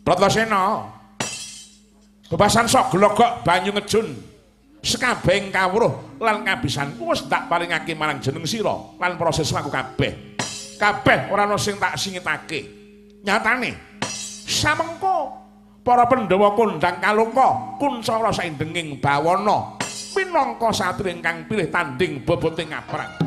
Bratasena. Bebasan sok glogok banyu ngejun. Sekabehing kawruh lan kabisanku wis tak paringake marang jeneng sira lan para siswaku kabeh. Kabeh ora ana sing tak singitake. Nyatane samengko para Pandhawa kondhang kalungka kuncara saindenging bawana minangka satri ingkang pilih tanding bobote ngaprang.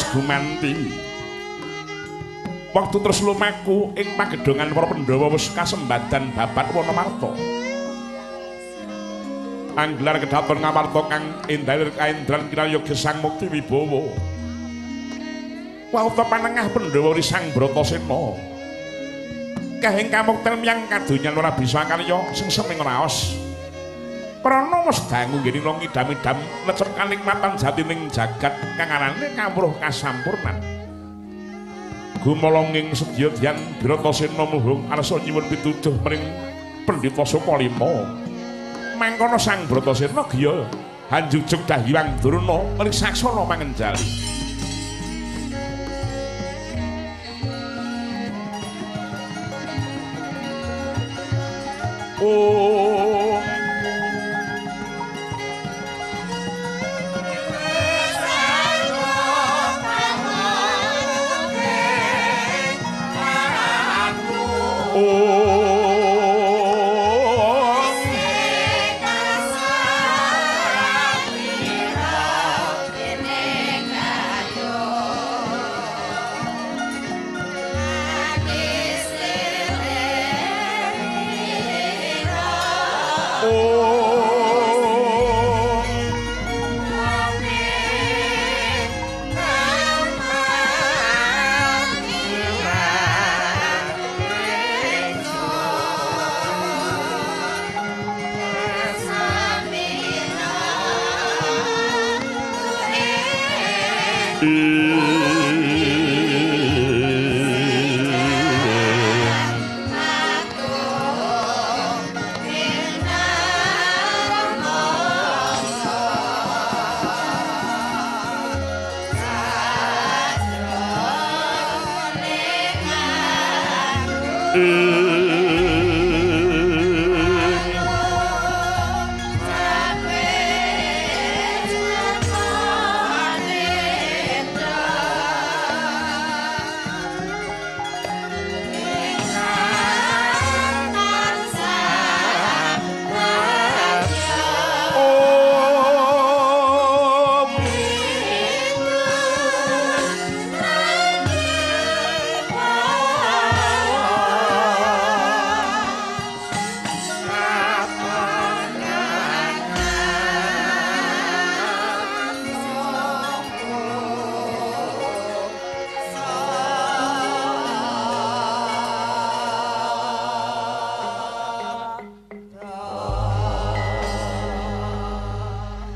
Gumanti. Wektu terus lumaku ing pagedhongan para Pandhawa wis kasembadan babat Wanamarta. Anggelar kedhaton Ngamarta kang endah kaendran kinarya gesang mukti wibawa. Wauta panengah Pandhawa Risang Bratasena. Kahing kamukten miyang kadonyan ora bisa karya sengseming raos. Krana wis dangu nggene ngidam-idam necep kanikmatan jatining jagat kang arane kawruh kasampurnan. Gumolonging sedya dyan Bratasena muhung arsa nyuwun pituduh mring Pendhita Sukalima. Mangkono Sang Bratasena giya hanjujuk Dahyang Durna ring saksana mangenjali. Oh.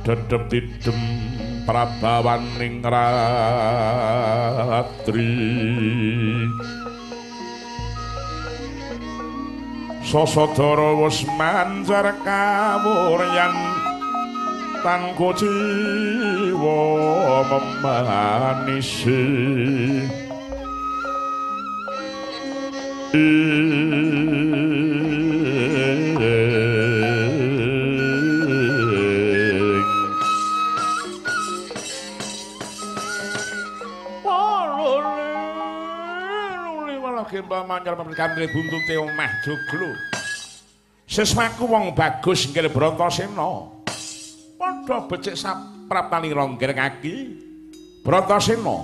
Dedep didem prabawaning ratri Sasadara wis mancar kawuryan tan kuciwa memanisi Mancar pamrikane buntute omah joglo. Siswaku wong bagus nggih Bratasena. Padha becik sapraptaning rongger kaki Bratasena.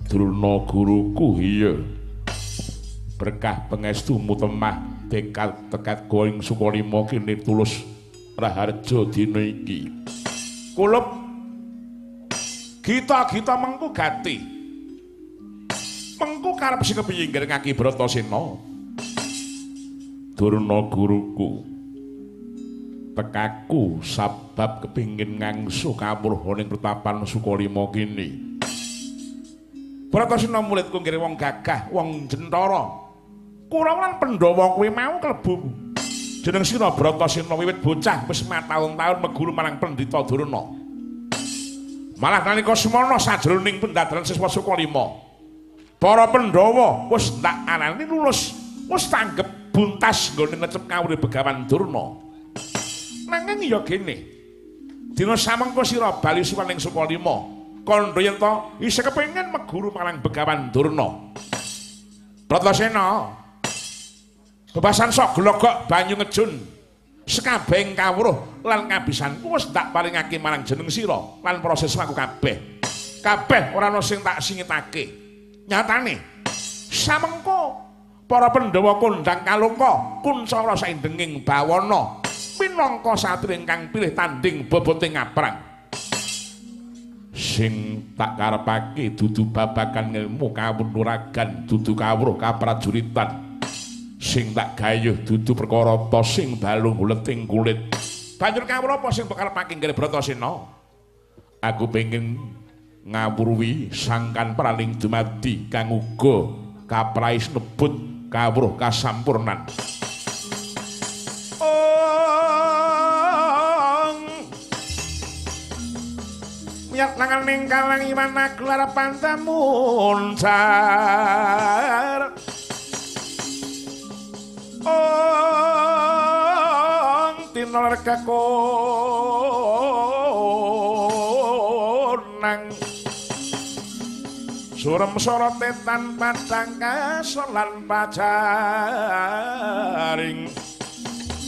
Drona guruku iya. Berkah pangestumu temah tekad tekat going Sukalima kene tulus raharja dina iki. Kulup Gita-gita mengku gati. Mengku karep sing kepiye nggih kaki Bratasena. Durna guruku. Tekaku sabab kepingin ngangsu kawruh ning pertapan Sukalima kene. Bratasena muridku nggih wong gagah, wong jentara. Kurawa lan Pandhawa kuwi mau klebu. Jeneng sira Bratasena wiwit bocah wis mataun-taun meguru marang Pendhita Durna. Malah nalika semana sajroning pendadaran siswa Sukalima, para Pandhawa wis tak arani lulus, wis tanggep buntas nggone ngecep kawruh Begawan Durna. Nanging ya gene, dina samengko sira bali suwan ing Sukalima, kandha yen ta isih kepengin meguru marang Begawan Durna. Bratasena, bebasan sok glogok banyu ngejun. Sekabehing kawruh lan kabisanku wis tak paringake marang jeneng sira lan para siswaku kabeh. Kabeh ora ana sing tak singitake. Nyatane samengko para Pandhawa kondhang kalungka kuncara saindenging bawana minangka satriya ingkang pilih tanding bobote ngaprang. Sing tak karepake dudu babagan ngelmu kawunuragan dudu kawruh kaprajuritan. Sing tak gayuh dudu perkara ta sing balung guleting kulit. Banjur kawruh apa sing mbok karepake nggih Bratasena? Aku pengin ngawruhi sangkan praning dumadi kang uga kaprais nebut kawruh kasampurnan. Ong miyat langaning kalang iwan gelar pantamuncar. Ong tinoler kakonang surem sorote tanpa cangkas lan pajaring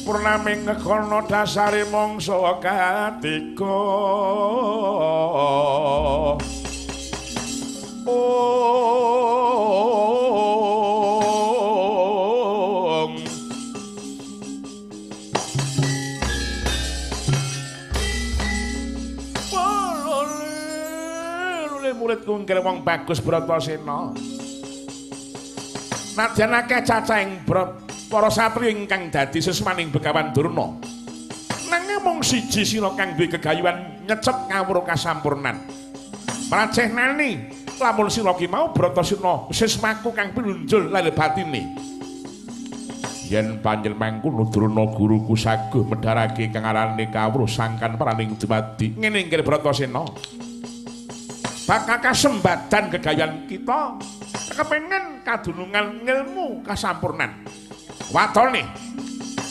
purnaming ngekono dasare mangsa katiga. Muridku nggih wong bagus Bratasena. Nadyan akeh cacahing para satriya ingkang dadi siswaning Begawan Durna. Nanging mung siji sira kang duwe gegayuhan nyecep kawruh kasampurnan. Mraceh nani lamun sira ki mau Bratasena siswaku kang pinunjul lahir batine. Yen panjenengan mangkono Durna guruku saguh medharake kang arane kawruh sangkan praning dumadi. Ngene nggih Bratasena. Bakal kasembadan gegayan kita kepengen kadunungan ngilmu kasampurnan. Watone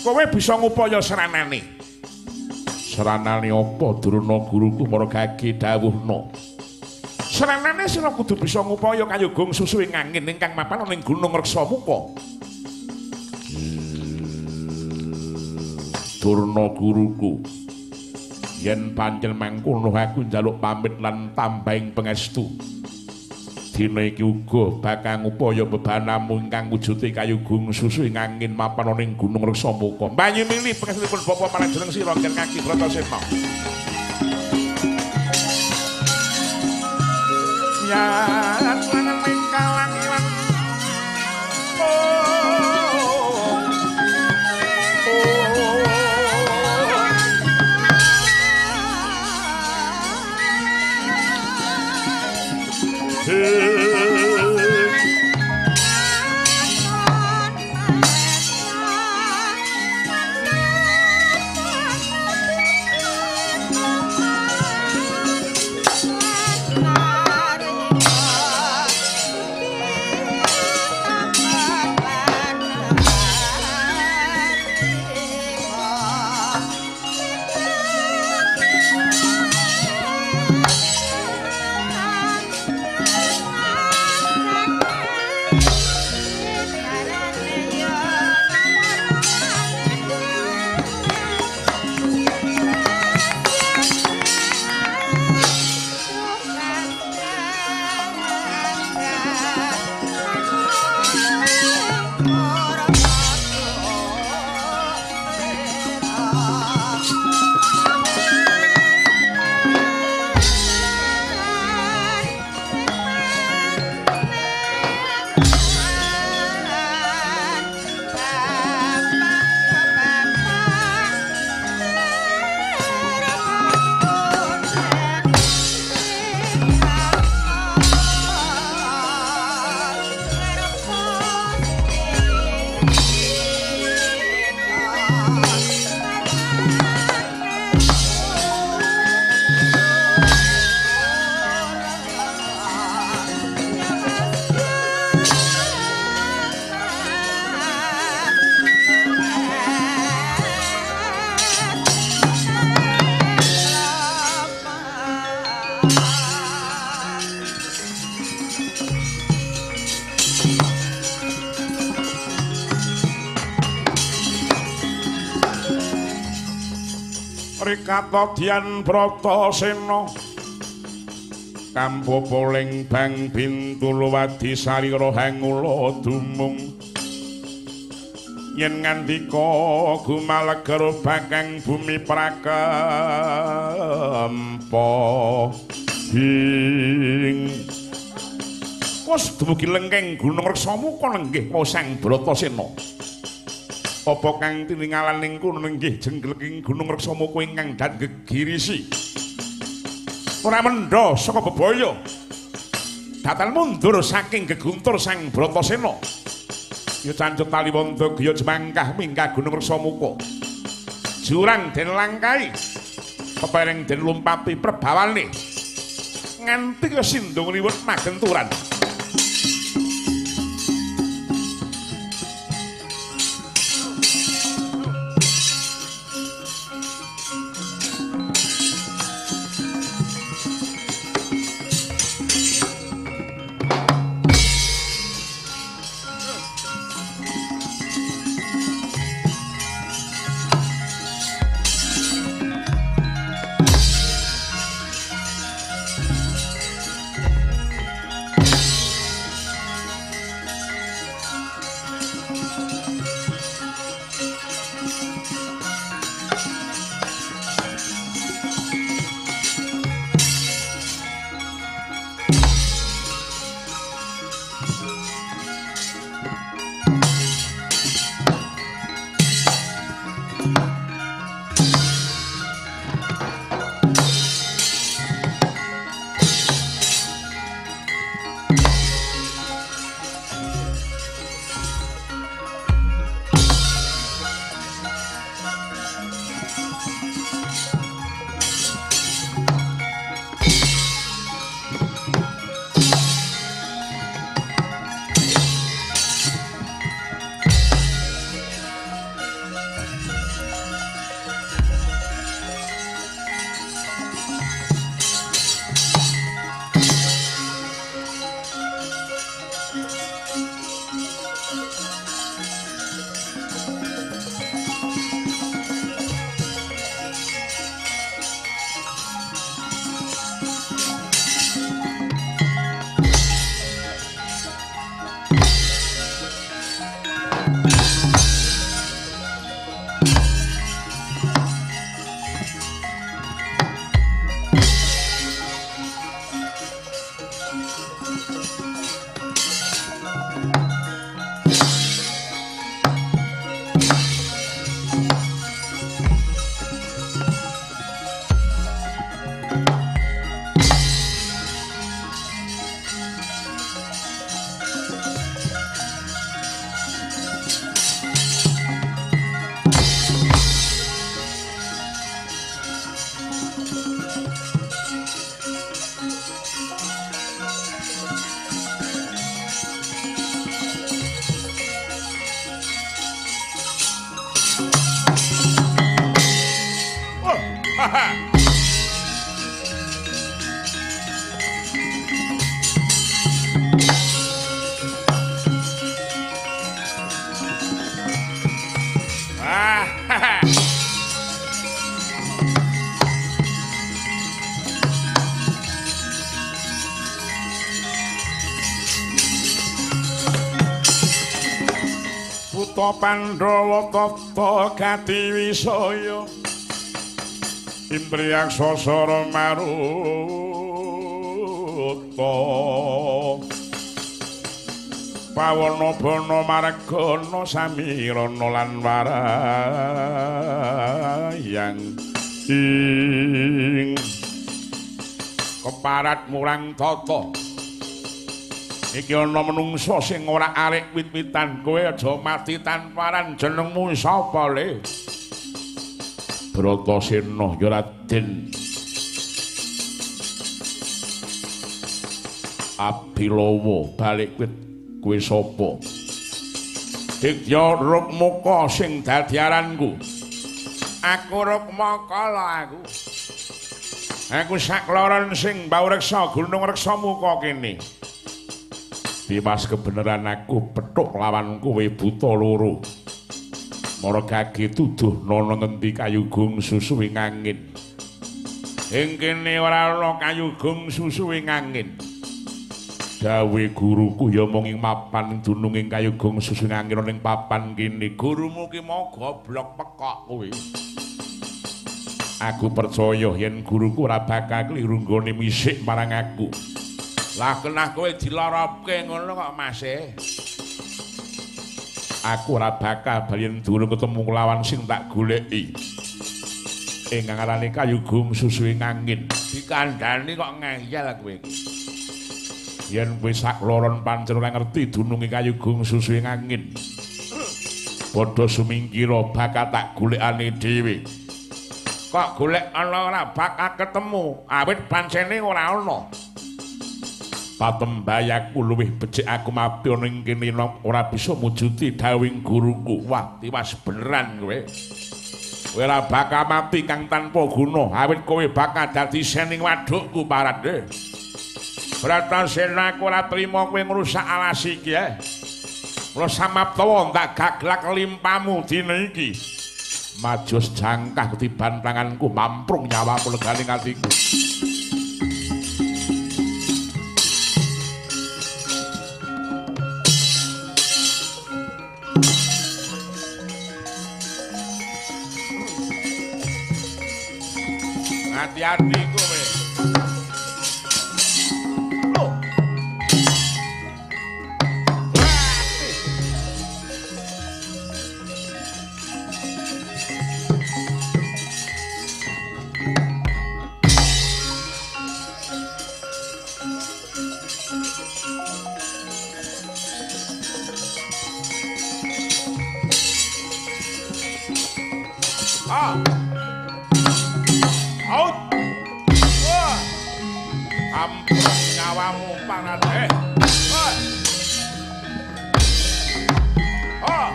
kowe bisa ngupaya seranane. Seranane apa Durna guruku margake dawuhna? Seranane sira kudu bisa ngupaya kayogung susu ing angin ingkang mapan ana ing Gunung Reksamuka. Durna guruku, yen pancen mangkono aku njaluk pamit lan tambahing pangestu. Dina iki uga bakal ngupaya bebanamu ingkang wujude kayugung susu ing angin mapan ana ing Gunung Reksamuka. Banyu mili pangestunipun Bapak marang jeneng sira kaki Bratasena. Yat lanang ing kalang ilang. Oh. Rikata Dian Bratasena kampo poleng bang bintulu wadi sarira hangula dumung yen ngandika gumaleger bakang bumi prakampa ing wis dumugi lengkeng Gunung Reksamuka lenggih Sang Bratasena. Apa kang tiningalan ing kono nenggih jenggleking Gunung Reksamuka ingkang dan gegirisi. Ora mendha saka bebaya. Datan mundur saking geguntur Sang Bratasena. Ya cancut taliwonda gya jemangkah minggah Gunung Reksamuka. Jurang den langkai. Pepereng den lumpati prebawane. Nganti kesindung liwet magenturan. Buta Pandhawa tata gati wisaya Indriyaksa sara maruta Pawana bana margana samirana lan warayang ing keparat murang tata. Iki ana menungsa sing ora arek wit-witan, kowe aja mati tanparan. Jenengmu sapa le? Bratasena ya Raden Abilawa. Balik wit kowe sapa? Digya Rukmaka sing dadi aranku. Aku Rukmaka lho aku. Aku sakloron sing mbau reksa gunung reksa muka kene. Tiwas kebenaran aku petuk lawan kowe buta loro. Mara gage tuduh nana ngendi kayu gung susuwing angin. Ing kene ora ana kayu gung susuwing angin. Dawe guruku ya mung ing mapan dununging kayu gung susuwing angin ana ing papan kene. Gurumu ki mau goblok pekok kowe. Aku percaya yen guruku ora bakal kliru nggone misik marang aku. Lah kenah kowe dilaropke ngono kok Mas e. Aku ora bakal bali durung ketemu lawan sing tak goleki. Ingkang arane kayu gung susuwing angin. Dikandhani kok ngeyel kowe iki. Yen kowe sakloron pancen ora ngerti dununge kayu gung susuwing angin. Padha sumingkira bakal tak golekane dhewe. Kok golek ana ora bakal ketemu, awit pancene ora ana. Patembayaku luwih becik aku mati ana ing kene ora bisa mujuti dawuhing guruku. Wah, tiwas beneran kowe. Kowe ora bakal mati kang tanpa guna, awit kowe bakal dadi sening wadukku parade. Bratasena aku ora trima kowe ngrusak alas iki eh. Mula samaptawa tak gaglak limpamu dina iki. Majus jangkah ketiban tanganku mamprung nyawamu legane atiku. Hati-hati kowe. Loh. Ah. Out. Wah. Ampun nyawamu parade. Wah. Oh.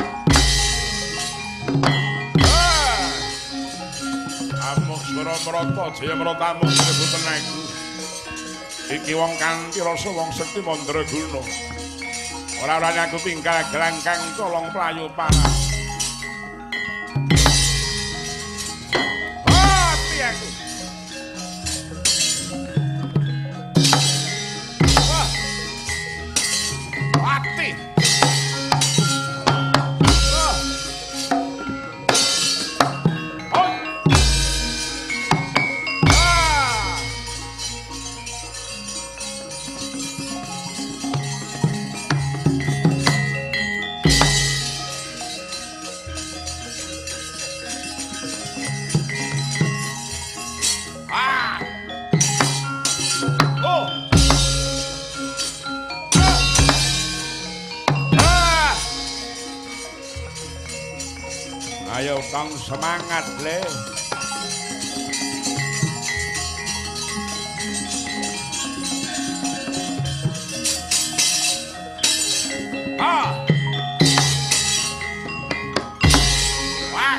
Wah. Amuk swara mrata jaya mratamu sebutan aku. Iki wong kanthi rasa wong sekti mandraguna. Ora-ora aku tinggal gelangkang colong playu parah. Aku. Wah. Mati. Wah. Oh. Ah. Ah. Oh. Ah. Ayo kang semangat le. Ah. Wah.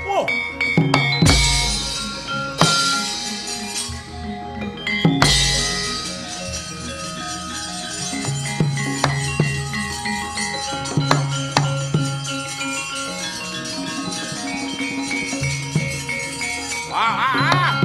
Oh. Ah, ah, ah.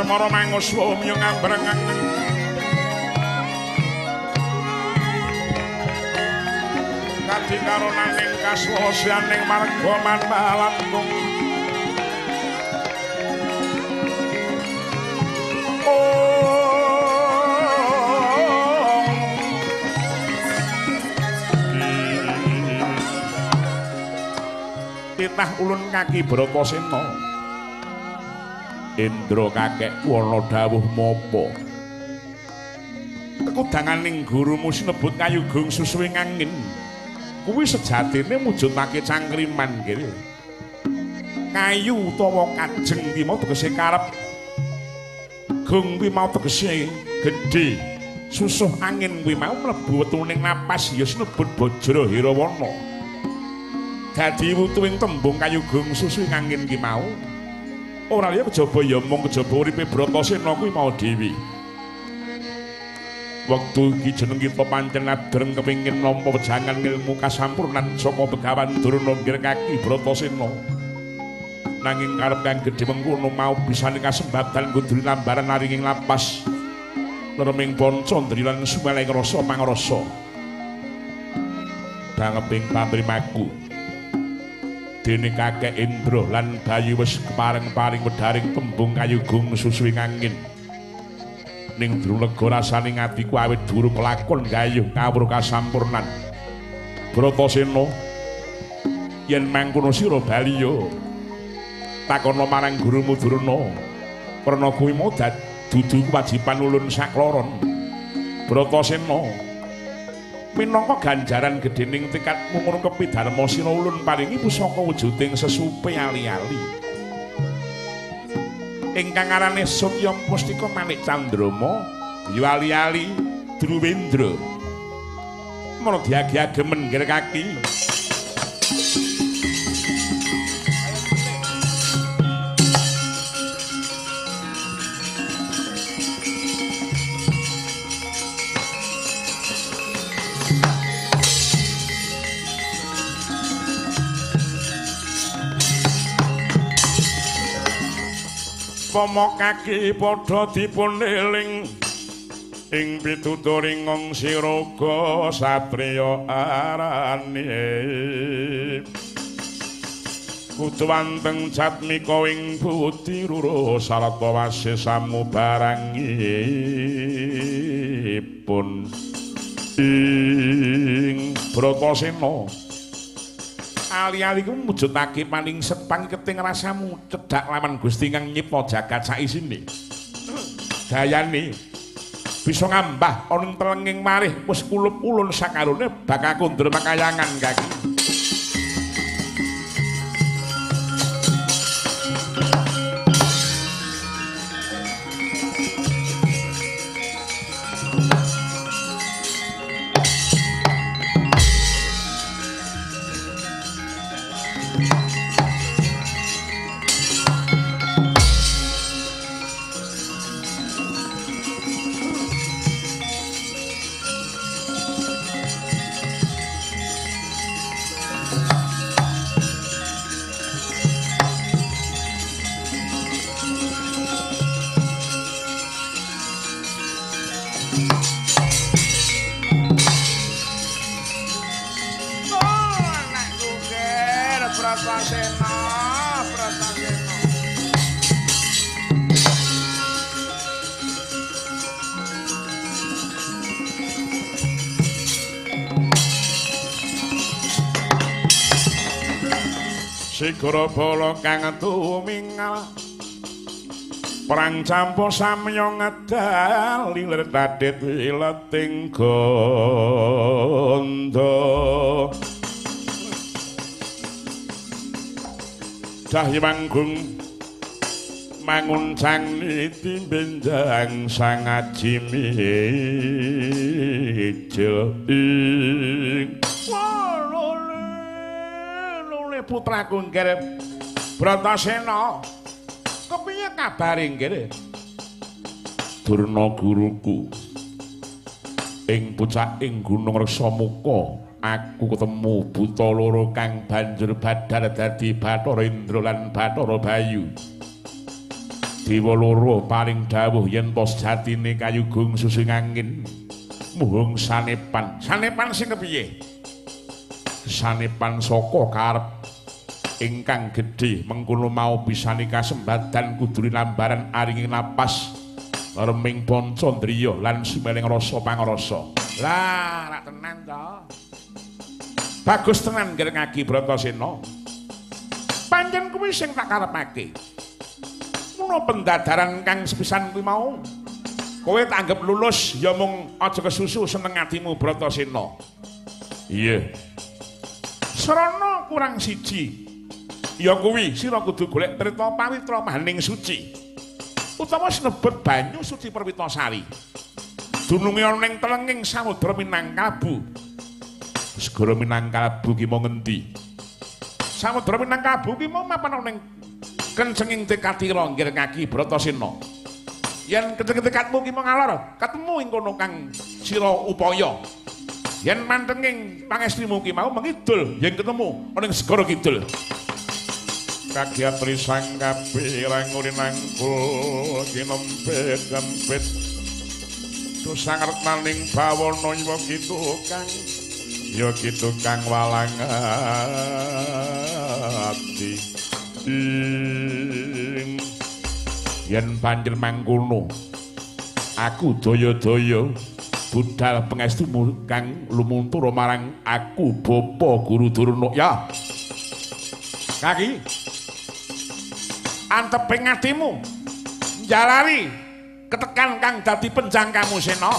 Semara manguswa miyung ngambreng. Kadi karonaning kaswasyaning marga manalangkung. Titah ulun kaki Bratasena. Indra kakek wana dawuh mapa? Kekudanganing gurumu sinebut kayugung susuwing angin. Kuwi sejatine mujudake cangkriman kene. Kayu utawa kajeng ki mau tegese karep. Gung kuwi mau tegese gedhe. Susuh angin kuwi mau mlebu wetuning napas ya sinebut Bajra Hirawana. Dadi wutuing tembung kayugung susuwing angin ki mau ora liya kejaba ya mung kejaba uripe Bratasena kuwi mau dhewe. Wektu iki jeneng kita pancen adreng kepengin nampa wejangan ilmu kasampurnan saka Begawan Durna nggir kaki Bratasena. Nanging karep kang gedhe mengkono mau bisane kasembatan kudu lambaran aringing lapas. Lereming panca ndri lan sumeleng rasa pangrasa. Dangeping pamrimaku. Dene kakek Indra lan Bayu wis kepareng-paring wedharing tembung kayugung susuwing angin. Ning durung lega rasane atiku awit durung kelakon gayuh kawruh kasampurnan. Bratasena, yen mangkono sira bali ya takono marang gurumu Durna. Prana kuwi mau dudu kewajiban ulun sakloron. Bratasena, minangka ganjaran gedhening tekadmu ngungkepi dharma sira ulun paringi pusaka wujuding sesupe ali-ali. Ingkang arane Satya Mustika Manik Candrama ya ali-ali Druwendra. Mara diagi-agemen nggir kaki. Pomo kaki padha dipun eling ing pituturing wong siraga satriya arane. Kudu wanteng jatmika ing budi rura sarta wase samubarangipun ing Bratasena. Ali-ali ku mujudake paling sepang keting rasamu cedhak lawan Gusti kang nyipta jagat saisine. Dayane bisa ngambah ana ing telenging marih wis kulup ulun sakarone bakal kondur makayangan kaki. Sigara bala kang tumingal perang campo samya ngedal lilir tadit wileting gandha. Dahyamanggung manguncang niti benjang sang aji mijil ing putraku nggih Bratasena, kepiye kabare nggih? Durna guruku, ing pucaking Gunung Reksamuka aku ketemu buta loro kang banjur badar dadi Bathara Indra lan Bathara Bayu. Dewa loro paring dawuh yen to sejatine kayugung susing angin muhung sanepan. Sanepan sing kepiye? Sanepan saka karep ingkang gedhe mengkono mau bisane kasembadan kudu lambaran aringing napas reming pancandriya lan sumeling rasa pangrasa. Lah, rak tenan to. Bagus tenan ngrengaki Bratasena. Pancen kuwi sing tak karepake. Mula pendadaran kang sepisan kuwi mau kowe tak anggap lulus ya mung aja kesusu seneng atimu Bratasena. Iya. Srana kurang siji. Ya kuwi sira kudu golek trita pawitra mahaning suci. Utawa sinebut banyu suci Perwitasari. Dununge ana ning telenging samudra Minangkabu. Segara Minangkabu ki mau ngendi? Samudra Minangkabu ki mau mapan ana ning kencenging tekatira nggirengaki Bratasena. Yen kenceng tekatmu ki mau ngalor, ketemu ing kono kang sira upaya. Yen mantenging pangestrimu ki mau mengidul, yen ketemu ana ing segara kidul. Kagiat risang kabeh ranguri nangkul kinempit-empit. Dosang retnaning bawana ya kitu kang ya kitu kang walang ati. Yen pancen mangkono aku daya-daya budal pangestumu kang lumuntur marang aku Bapa Guru Durna ya. Kaki anteping atimu njalari ketekan kang dadi penjangkamu Sena.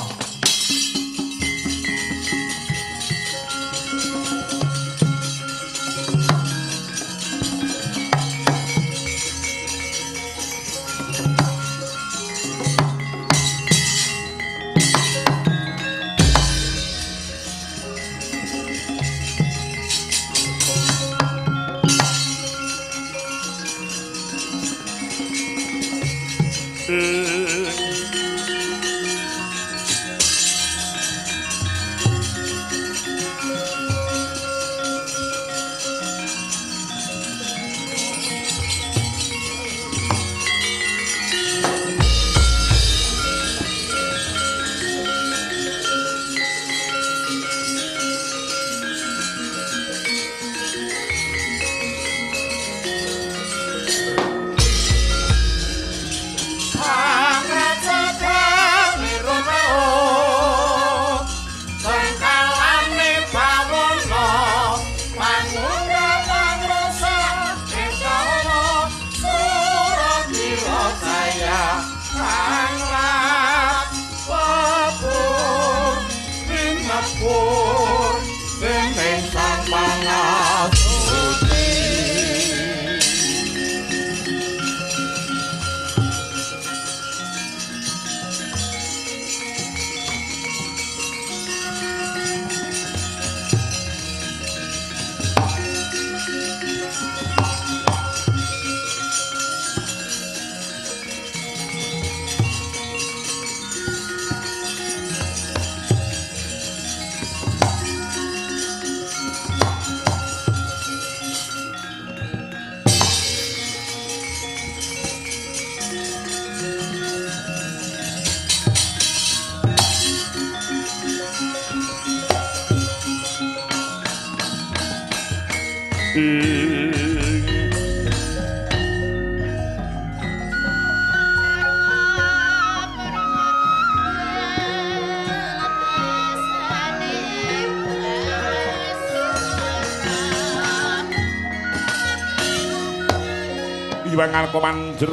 Hyang Arka Manjer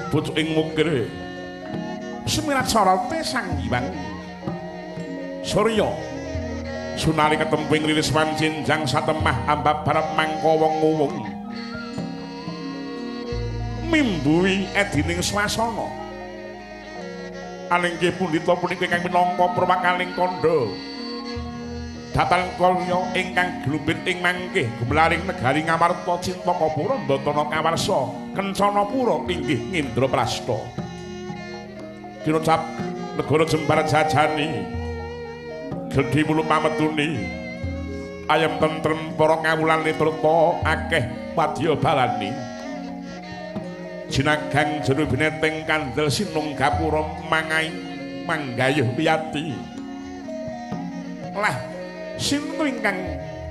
pucuk ing mukir. Sumirat sorote Sang Hyang Surya sunari ketemping lilis wancinjang satemah ambabar mangka wong uwung mimbuhi edining swasana. Alengke pundhita punika ingkang minangka purwakaling kandha datan karya ingkang glumbit ing mangke gumlaring negari Ngamarta Cintakapura Ndatana Kawarsa Kencanapura inggih Ngindraprasta. Kinocap negara Jembar jajani gedhe mulu pametuni ayem tentrem para kawulane treta akeh wadya balani. Jinagang jero bineteng kandel sinung gapura mangai manggayuh wiyati. Lah sinten ingkang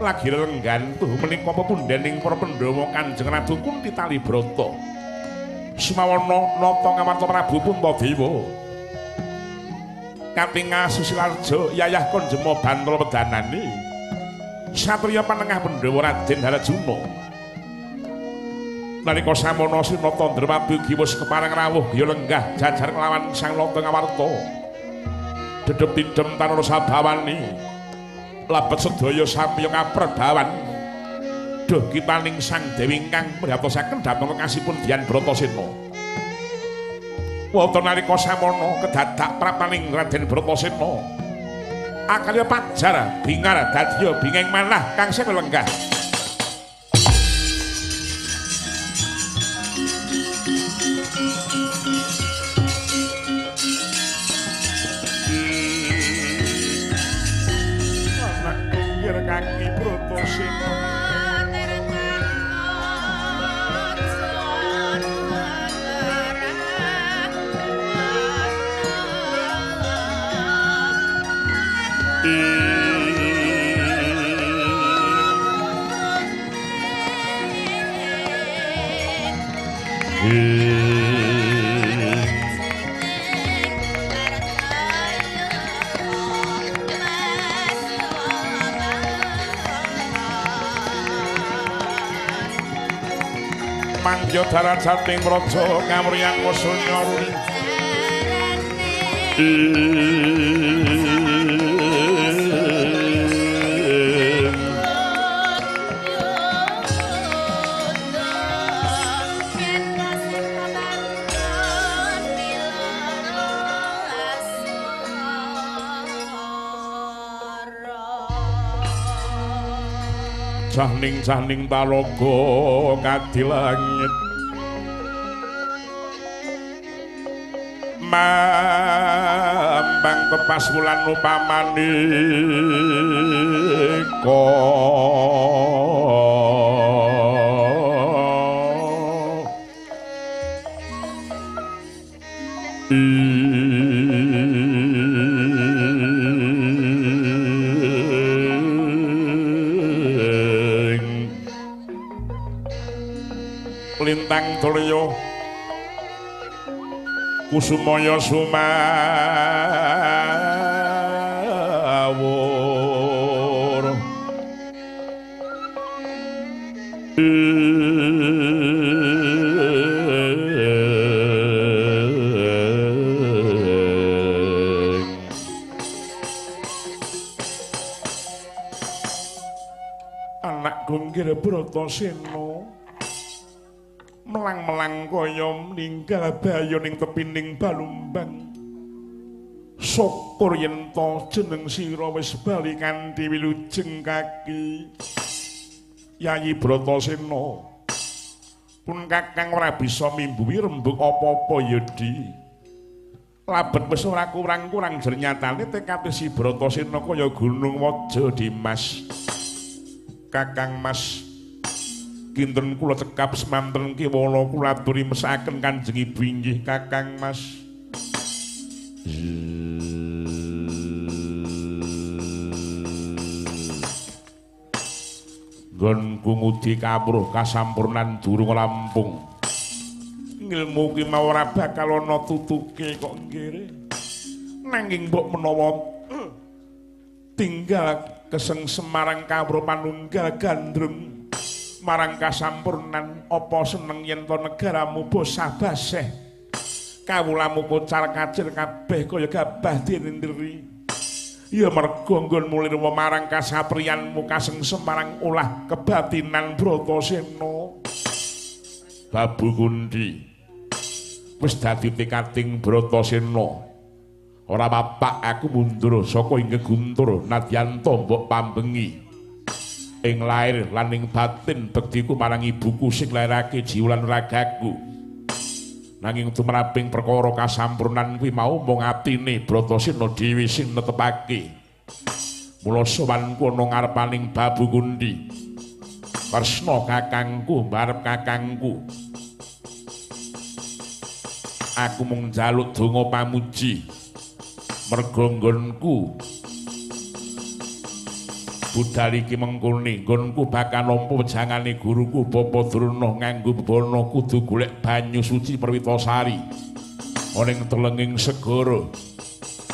lagi lelenggan tuh menika pepundhening para Pandhawa Kanjeng Ratu Kunti Talibrata. Sumawana nata ngamarta Prabu Puntadewa. Katingal Susilarja yayah konjema bantala wedanane. Satriya panengah Pandhawa Raden Harjuna. Nalika samono Sri Nata Drupadi wis kepareng rawuh ya lenggah jajar kelawan Sang Nata Ngamarta. Dedep tidem tanara sabawani. Labet sedaya samya kaprebawan. Duh kitaning Sang Dewi ingkang mriyatosaken dhateng kekasihipun Dian Bratasena. Wonten nalika samono kedadak prapaning Raden Bratasena. Akalya pajar bingar dadya bingeng manah kang sing lenggah. Anak pinggir kaki Bratasena. Mangya darajating praja kamriyan wasunya ruri. Jahning-jahning talaga kadi langit mambang tepas wulan upamanika. Lintang tulya kusumaya sumawur. Anak gunggir Bratasena melang-melang kaya ninggal bayo ning tepining balumbang. Syukur yen to jeneng sira wis bali kanthi wilujeng kaki. Yayi Bratasena, pun kakang ora bisa mimbuhi rembug apa-apa ya Di. Labet wis ora kurang-kurang jernyatane tekate si Bratasena kaya gunung Waja Dimas. Kakang Mas, kinten kula cekap semanten kewala kula aturi mesakaken Kanjeng Ibu inggih Kakang Mas. Nggonku ngudi kawruh kasampurnan durung rampung. Ngilmu ki mau ora bakal ana tutuke kok nggire. Nanging mbok menawa tinggal keseng Semarang kawruh panunggal gandrung marang kasampurnan, apa seneng yen to negaramu bosah baseh kawulamu kocar kacir kabeh kaya gabah dinindri. Ya merga nggonmu lirwa marang kasatriyanmu kasengsem marang olah kebatinan Bratasena. Babu Kundi wis dadi tekating Bratasena. Ora papak aku mundur saka ing geguntur nadyan ta mbok pambengi. Ing lair lan ing batin bektiku marang ibuku sing lairake jiwa lan ragaku. Nanging tumraping perkara kasampurnan kuwi mau mung atine Bratasena dhewe sing netepake. Mula sowanku ana ngarepaning Babu Kundi. Kresna kakangku mbarep kakangku. Aku mung njaluk donga pamuji. Merga nggonku budal iki mengkone, nggonku bakal nampa wejangane guruku Bapa Drona nganggo bebana kudu golek banyu suci Perwitasari ana ing telenging segara.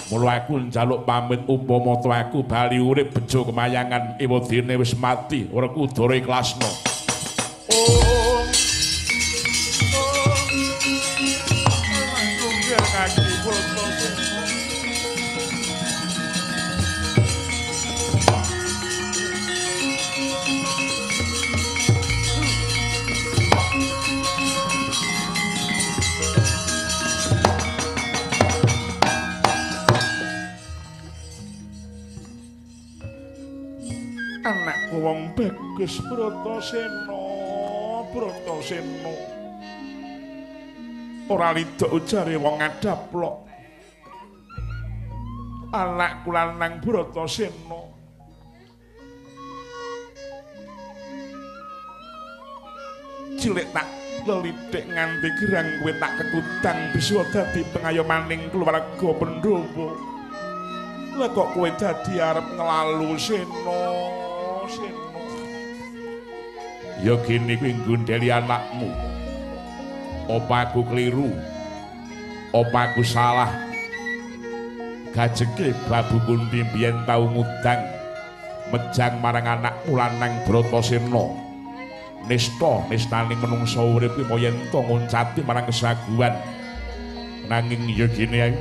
Mula aku njaluk pamit upama aku bali urip bejo kemayangan ewadene wis mati ora kudara ikhlasno. Oh. Anakku wong bagus Bratasena, Bratasena. Ora lidok ujare wong ngadaplok. Anakku lanang Bratasena. Cilik tak lelithik nganti gerang kowe tak kekutang bisa dadi pengayomaning keluarga Pandhawa. Lah kok kowe dadi arep nglalu Sena? Sena. Ya gene kuwi nggondheli anakmu. Apa aku keliru? Apa aku salah? Gajeke Babu Kunti biyen tau ngudang mejang marang anakmu lanang Bratasena. Nista nistane menungsa urip kuwi yen to nguncati marang kesaguhan. Nanging ya gene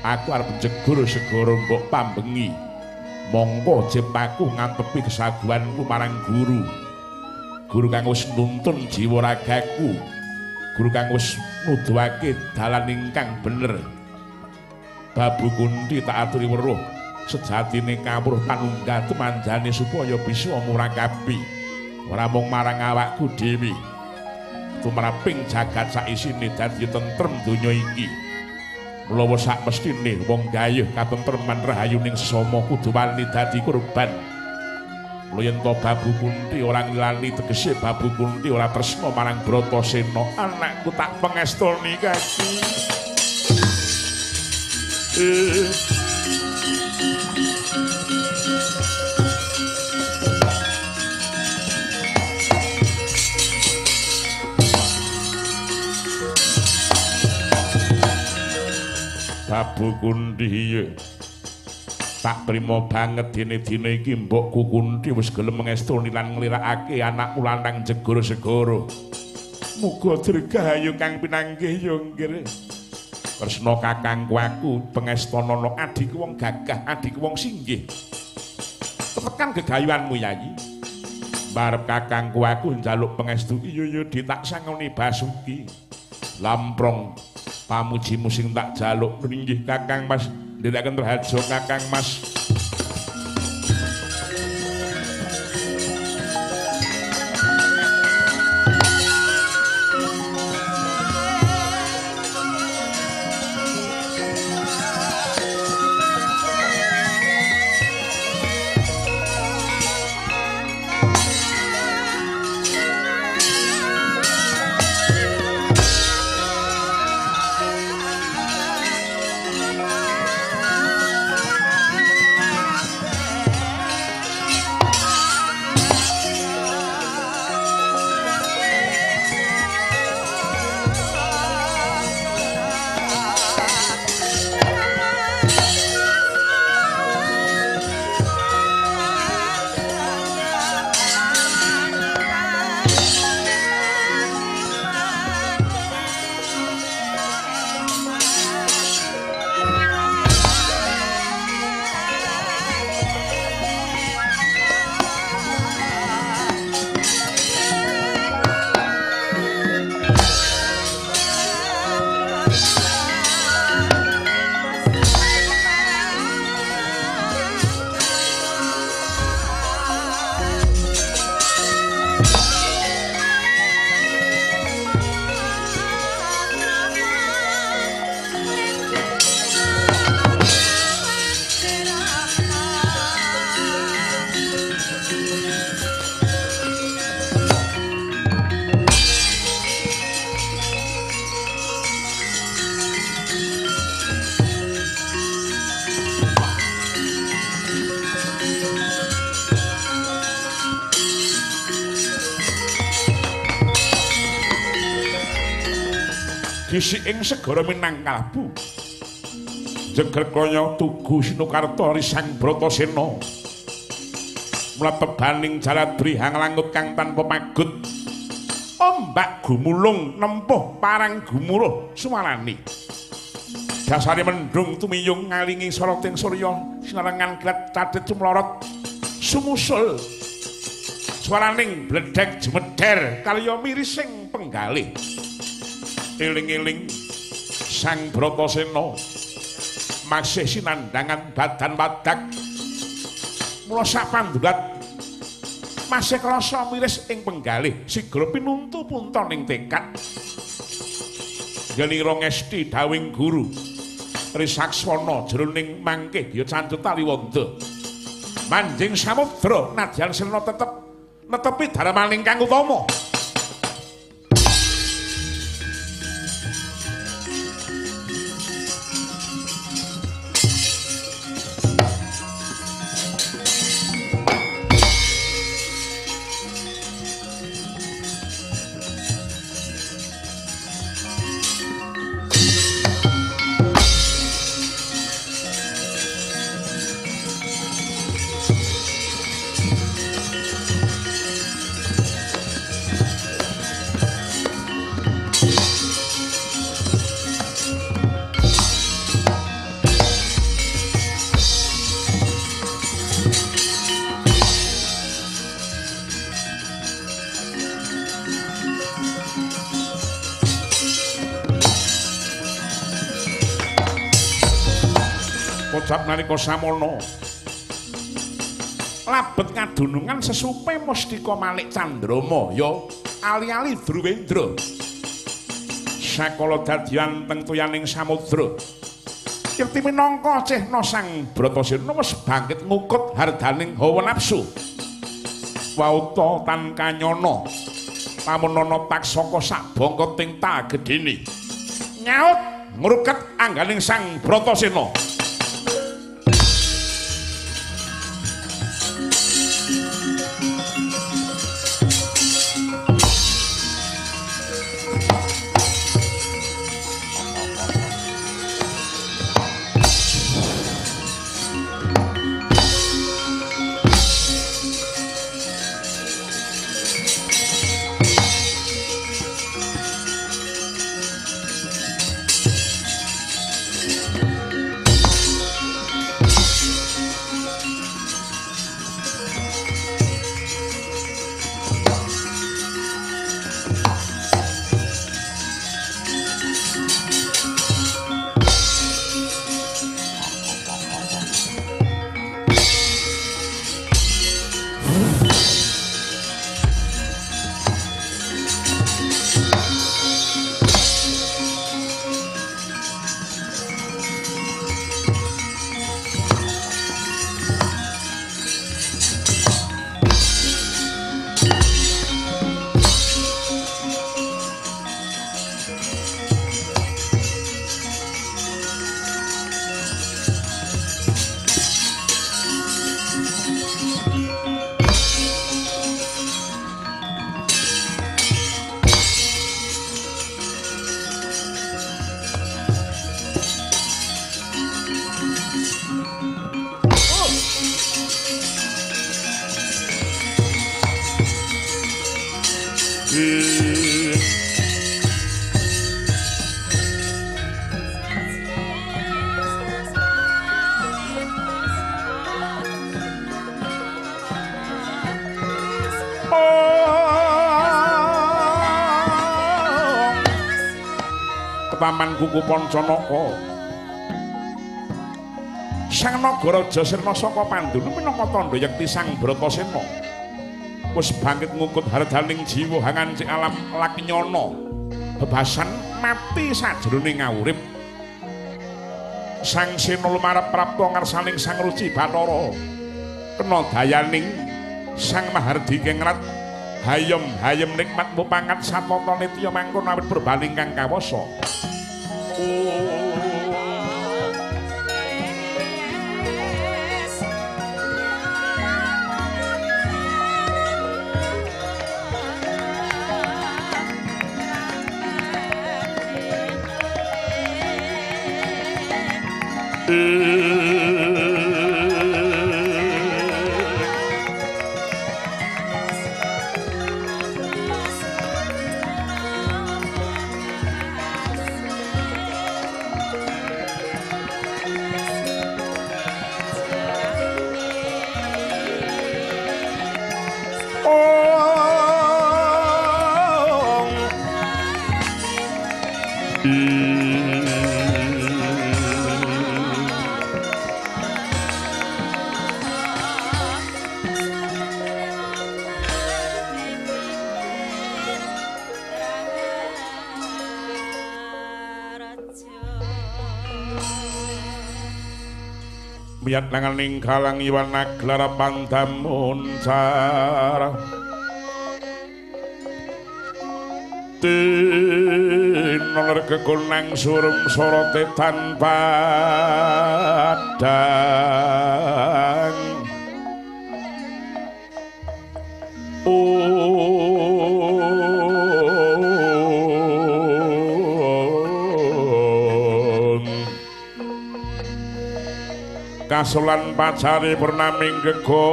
aku arep jegur segara mbok pambengi. Mongko ciptaku ngantepi kesaguhanku marang guru. Guru kang wis nuntun jiwa ragaku. Guru kang wis nuduhake dalan ingkang bener. Babu Kunti tak aturi weruh sejatine kawruh panunggal tumanjane supaya bisa murakabi ora mung marang awakku dhewe. Tumraping jagat saisine dadi tentrem donya iki. Mulawa sak mestine wong gayuh katentreman rahayuning sesama kudu wani dadi korban. Mula yen to Babu Kunti ora ngilani tegese Babu Kunti ora tresna marang Bratasena, anakku tak pengestoni kaki. Babu Kunti iya. Tak trima banget dene-dene iki mbokku Kunti wis gelem ngestoni lan nglirakake anakku lanang jegur segara. Muga dirgahayu kang pinanggih ya nggih. Kresna kakangku aku pengestanana adhiku wong gagah, adhiku wong singgih. Tetekan gegayuhanmu Yayi. Barep kakangku aku njaluk pengestu iya ya ditak sangoni Basuki. Lamprong pamujimu sing tak jaluk nggih Kakang Mas, ndherekaken raharja Kakang Mas. Gisik ing segara Minangkalabu. Jeger kaya tugu Sinukarta Risang Bratasena. Mletebaning jaladri hanglangut kang tanpa pagut. Ombak gumulung nempuh parang gumuruh suwarane. Dasare mendung tumiyung ngalingi soroting surya sinarengan kilat cadhet cumlorot sumusul. Swaraning bledhek jemeder kaliya mirising penggalih. Eling-eling Sang Bratasena masih sinandhangan badan wadak. Mula sapandulat masih krasa miris ing penggalih sigra pinuntu punta ning tekad. Gelira ngesti dawing guru Risakswana jroning mangke ya cancut taliwonda. Manjing samudra nadyan sirna tetep netepi dharmaning kang utama. Kocap nalika samono labet ngadunungan sesupe mustika Malik Candrama ya ali-ali Druwendra sakala dadian teng toyaning samudra. Yekti minangka cehna Sang Bratasena wis bangkit ngukut hardaning hawa nafsu. Wauta tan kanyana lamun ana taksaka sak bangketing ta gedene nyaut ngruket angganing Sang Bratasena. Taman Kuku Pancanaka Sang Nagaraja sirna saka Pandunu minangka tandha yekti Sang Bratasena wis bangkit ngukut hardaning jiwa hangancik alam laknyana bebasan mati sajroning ngawurip. Sang Sena lumarep prapta ngarsaning Sang Ruci Bathara kena dayaning Sang Mahardika ngrat hayem hayem nikmat mupangat satata nitya mangkono awit purbaning kang kawasa. Miyat nanganing kalang iwan naglara pandamuncar tinoler kekunang surum sorote tan padang Kasolan pacare purnaming gegono.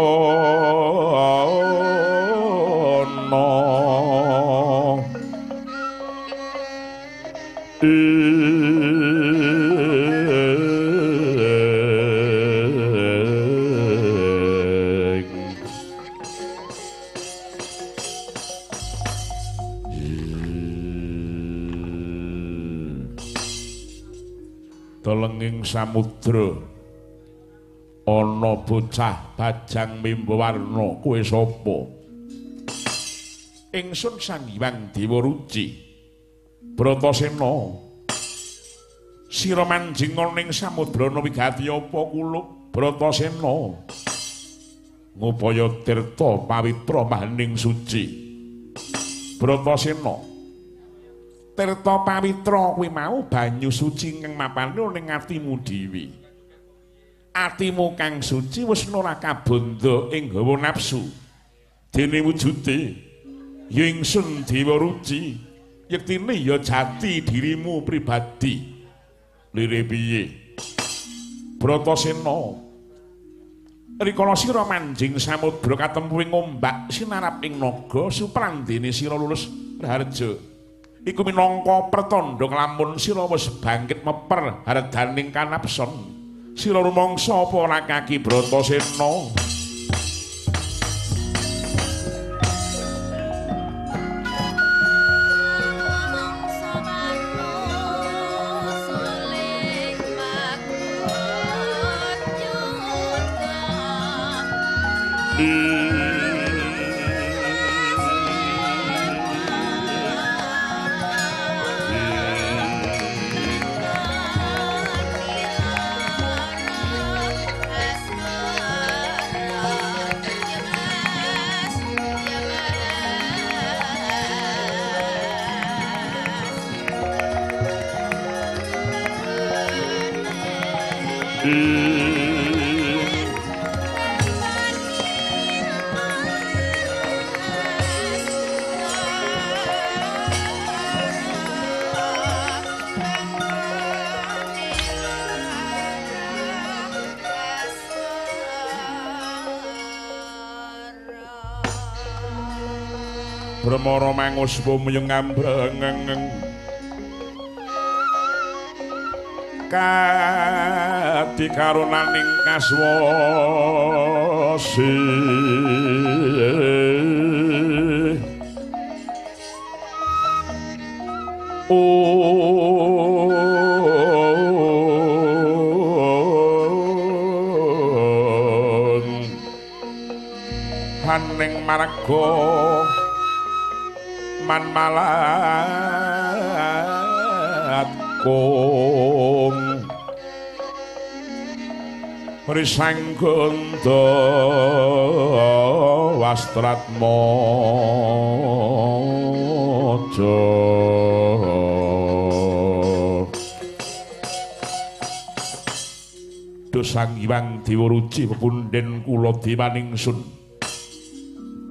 Telenging samudra ana bocah bajang mimba warna, kowe sapa? Ingsun Sang Hyang Dewa Ruci. Bratasena, sira manjing ning samudra wigati apa kulup? Bratasena, ngupaya tirta pawitra mahening suci. Bratasena, tirta pawitra kuwi mau banyu suci kang mapane ning atimu dhewe. Atimu kang suci wis ora kabandha ing hawa nafsu. Dene wujude ya ingsun Dewa Ruci, yektine ya jati dirimu pribadi. Lire piye? Bratasena, rikala sira manjing samudra katempuh ing ombak sinarap ing naga suprandene sira lulus raharja. Iku minangka pertandha lamun sira wis bangkit meper hardaning kanapson. Sira rumangsa apa ora kaki Bratasena? Brahmara manguspa muyung ngambrengeng kadi karunaning kaswasi. Haning marga man malat kong risang ganda wastratmaja. Duh Sang Hyang Dewa Ruci pepunden kula dewaningsun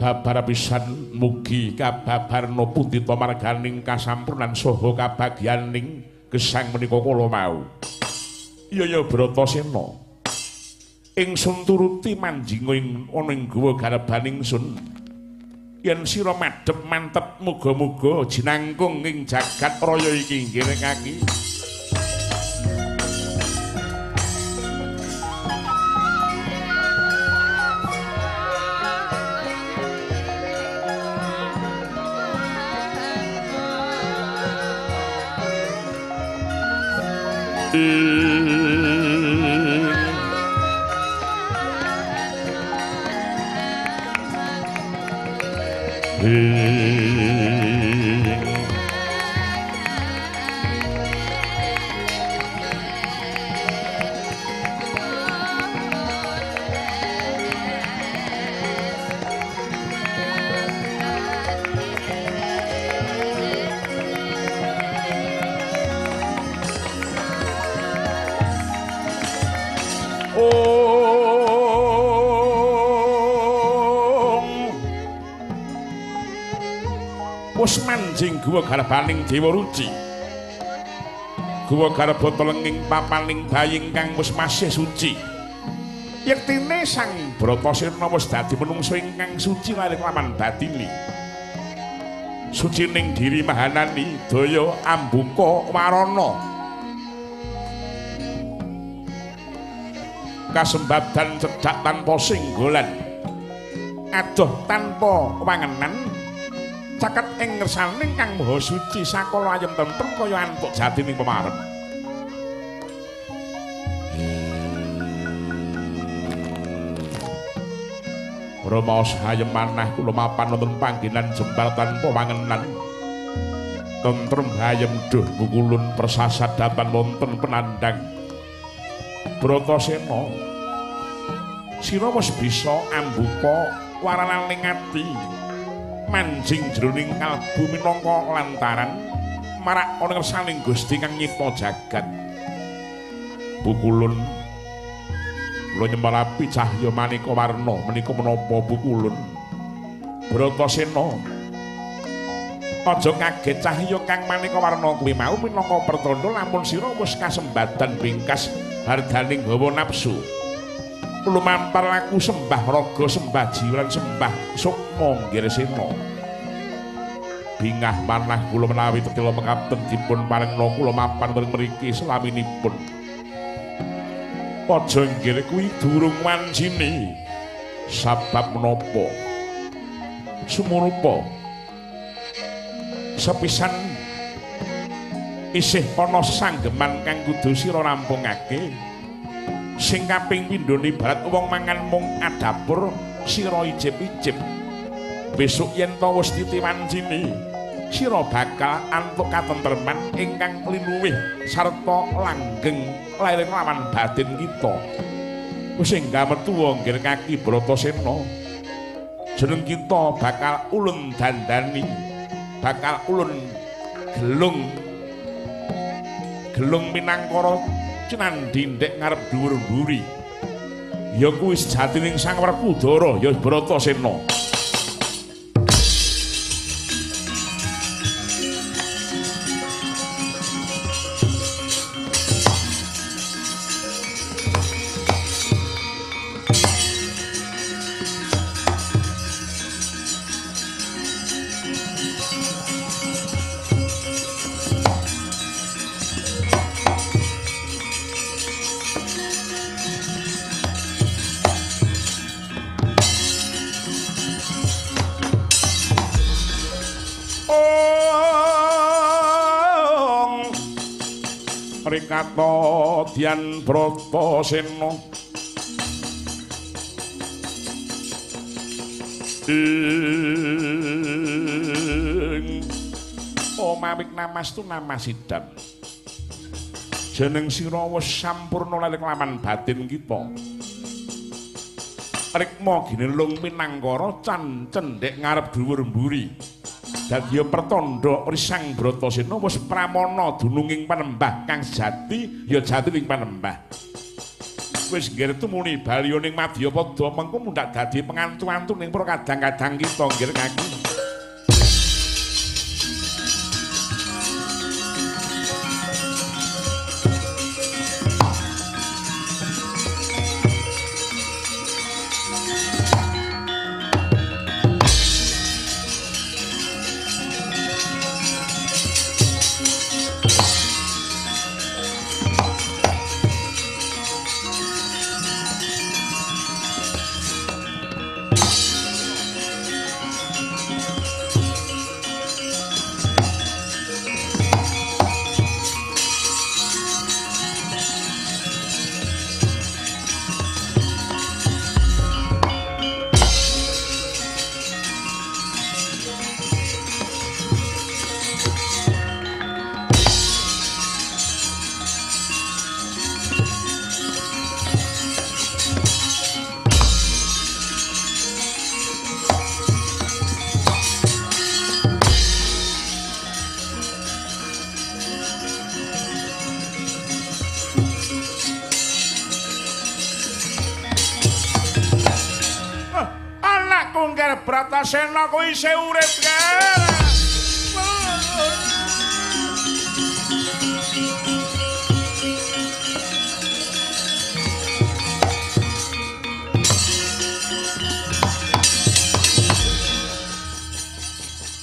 babar pisan mugi kababarna pundita marganing kasampurnan saha kabagyaning gesang menika kala mau. Yaya Bratasena. Ingsun turuti manjinga ing ana ing guwa garbaning ingsun. Yen sira madhep mantep muga-muga jinangkung ing jagat raya iki nggih kaki. Wis manjing guwa garbaning Dewa Ruci. Guwa garba telenging papaning bayi ingkang wis masih suci. Yektine Sang Bratasena wis dadi menungso ingkang suci lair kelawan batini. Sucining diri mahanani daya ambuka warana. Kasembadan cedhak tanpa singgolan. Adoh tanpa wangenan. Caket ing ngersaning Kang Maha Suci sakala ayem tentrem kaya antuk jatining pemarem. Rumaos hayem manah kula mapan wonten panggenan jembar tanpa wangenan. Tentrem hayem duh bukulun persasadapan wonten penandang. Bratasena, sira wis bisa ambuka warananing ati. Manjing jroning kalbu minangka lantaran marak ana ngersaning Gusti kang nyipta jagat. Bukulun kula nyemalapi cahya maneka warna menika menapa bukulun? Bratasena, aja kaget cahya kang maneka warna kuwi mau minangka pertanda lamun sira wis kasembadan bingkas hardaning hawa nafsu. Lumampar laku sembah raga, sembah jiwa lan sembah sukma ngirsena. Bingah manah kula menawi tetela mekaten dipun parengna kula mapan wonten mriki selaminipun. Aja nggir kuwi durung wancine. Sabab menapa? Sumurupa sepisan isih ana sesanggeman kang kudu sira rampungake. Sing kaping pindhone ibarat wong mangan mung adapur sira icip-icip. Besok yen ta wis titi wancine, sira bakal antuk katentreman ingkang linuwih sarta langgeng lair lawan batin kita. Wis enggak metu nggir kaki Bratasena. Jeneng kita bakal ulun dandani, bakal ulun gelung. Gelung minangkara cinandhi ndek ngarep dhuwur mburi. Ya kuwi sejatining Sang Werkudara ya Bratasena. Rikata Dian Bratasena ing omawik namastu namasidam. Jeneng sira wis sampurna lair kelawan batin kita. Rikma ginelung minangkara can cendhek ngarep dhuwur mburi. Dadi pertandha Sang Bratasena wis pramana dununging panembah kang sejati ya jati ing panembah. Wis nggir tumuni baliya ning madyapada mengko mundhak dadi pengantu-antu ning para kadang-kadang kita nggir kaki. Bratasena kowe isih urip kan.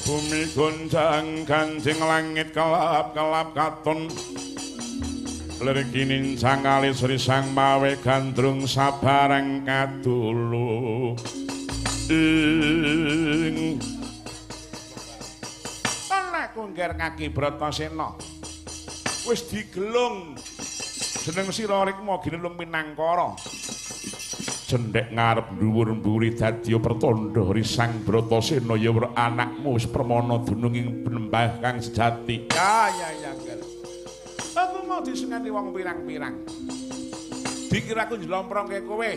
Bumi goncang ganjing langit kelap-kelap katon lir kinincang alis risang mawe gandrung sabarang kadulu ing aku ngger kaki Bratasena wis digelung jeneng sira rikma ginelung minangkara cendhek ngarep dhuwur mburi dadi pertandha risang Bratasena ya anakmu wis permana dunung ing penembah kang sejati. Ya ya ya ngger. Aku mau disengani wong pirang-pirang. Dikira aku njlomprongke kowe.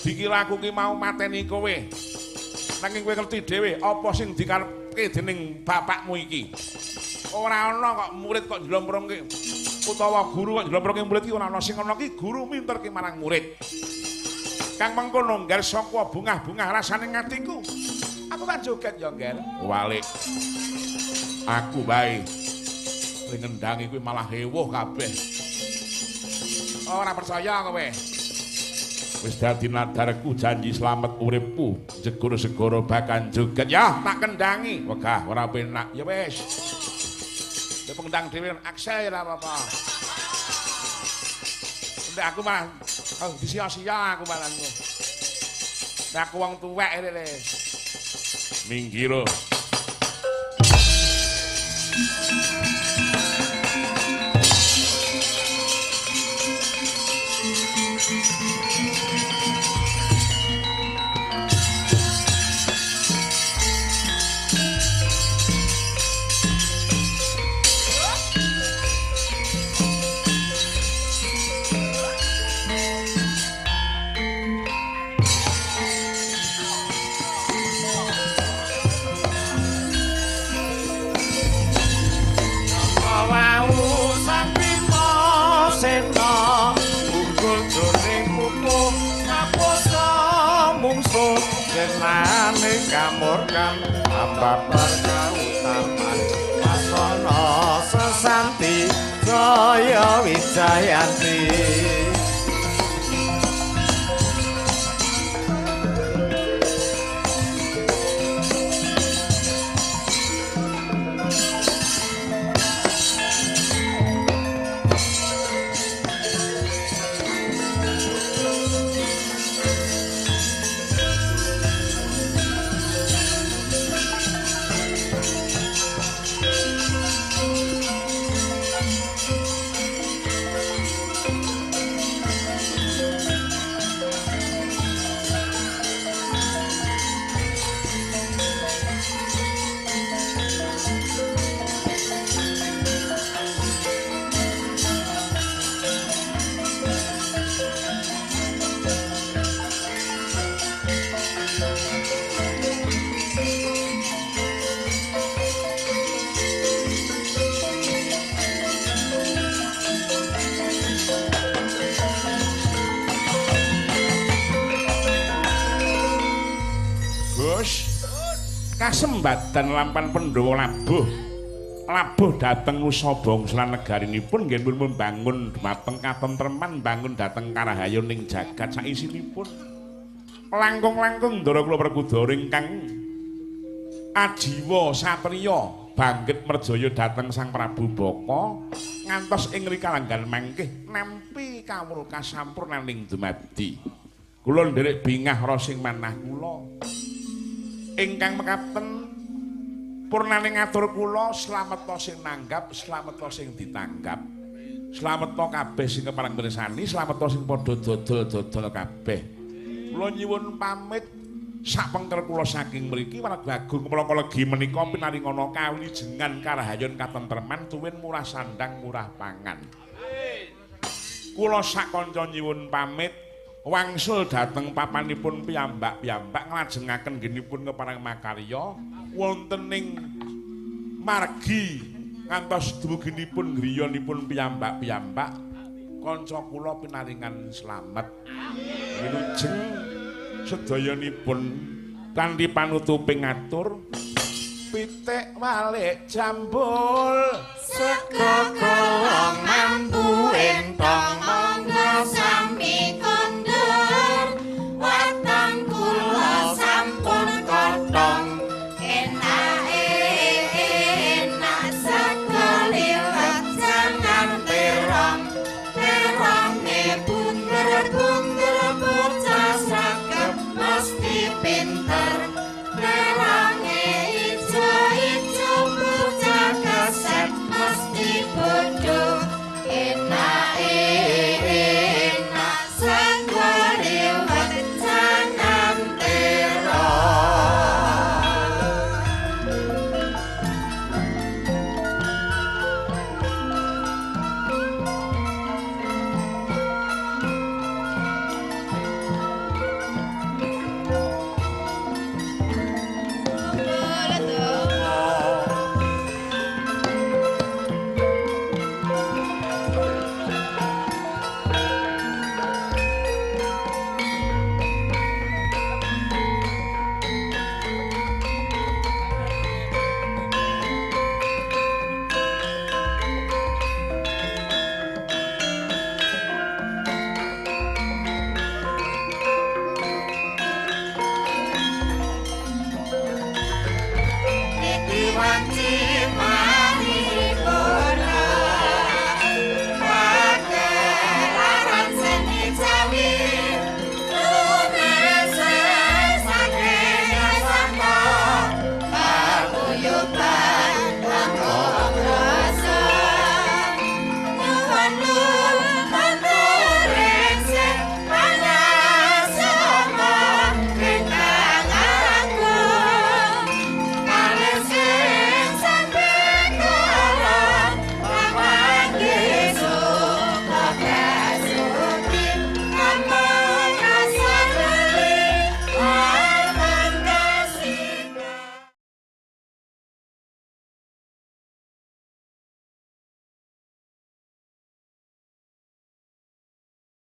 Dikira aku ki mau mateni kowe. Nanging kowe ngerti dhewe apa sing dikarepke dening bapakmu iki. Ora ana kok murid kok njlomprongke utawa guru kok njlomprongke murid ki ora ana. Sing ana ki guru minterke marang murid. Kang mengkono ngger saka bungah-bungah rasane ngatiku. Aku tak joget ya, Ngger. Walik. Aku wae. Ring ngendangi kuwi malah hewuh kabeh. Ora percaya kowe. Wis dadi nadarku janji slamet uripku, jegur segara bakan joget. Ya, tak kendangi. Wegah ora penak. Ya wis. Ya pengendang dhewe akse ora apa-apa. Nek aku malah oh, disia-sia aku malah. Nek aku wong tuwek rene. Minggir. Jenane kamurkan babar kautaman wasana sesanti jaya wijayanti. Kasembadan lampan Pandhawa labuh labuh dhateng nusa bangsa lan negarinipun nggih pun membangun dhumateng katentreman bangun dhateng karahayon ing jagat saisinipun. Langkung-langkung ndara kula Werkudara ingkang ajiwa satriya banggit merjaya dhateng Sang Prabu Baka ngantos ing rikalanggan mangkih nampi kawruh kasampurnaning dumadi. Kula nderek bingah rasa ing manah kula ingkang mekaten purnane ngatur kula slameta sing nanggap slameta sing ditanggap slameta kabeh sing kepareng mirsani slameta sing padha dodol-dodol kabeh. Kula nyuwun pamit sak pengker kula saking mriki warga agung Kemlaka Legi menika pinaringana kawilujengan karahayon katentreman tuwin murah sandang murah pangan. Kula sak kanca nyuwun pamit wangsul dhateng papanipun piyambak-piyambak nglajengaken nggenipun kepareng makarya wonten ing margi ngantos dumuginipun griyanipun piyambak-piyambak kanca kula pinaringan slamet. Wilujeng sedayanipun Kanthi panutuping ngatur pitik walik jambul sego golong mambu entong.